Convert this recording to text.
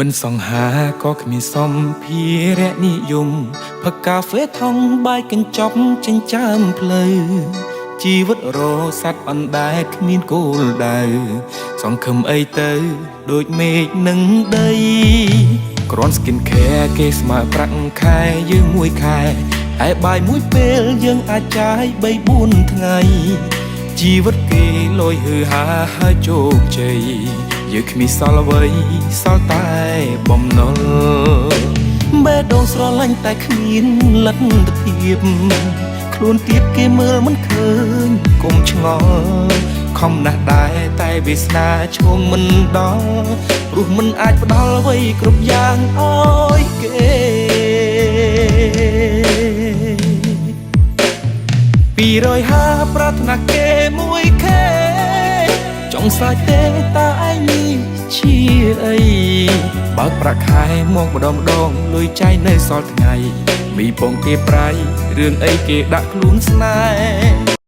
មិនសង្ហាក៏គ្មានសម្ភារៈនិយមផឹកកាហ្វេថងបាយកញ្ចប់ចិញ្ចើមផ្លូវជីវិតរសัตว์អណ្ដែតគ្មានគោលដៅសង្ឃឹមអីទៅដូចមេឃនឹងដីគ្រាន់ skin care គេស្មើប្រាក់ខែយើងមួយខែឯបាយមួយពេលយើងអាចចាយ3 4ថ្ងៃ ជីវិតគេលយហឺហាហើយជោគជ័យយើងគ្មានសល់អ្វីសល់តែបំណុលបេះដូងស្រឡាញ់តែគ្មានលទ្ធភាពខ្លួនទៀតគេមើលមិនឃើញគុំឆ្ងល់ខំណាស់ដែរតែវាសនាឈោងមិនដល់ព្រោះមិនអាចផ្ដល់អ្វីគ្រប់យ៉ាងឲ្យគេ 250ប្រាថ្នាគេមួយខេចង់ស្លាច់ទេតើឯងនេះជាអីបើកប្រាក់ខែមកម្ដងម្ដងលុយចាយនៅសល់ថ្ងៃមីពងគេប្រៃរឿងអីគេដាក់ខ្លួនស្នេហ៍។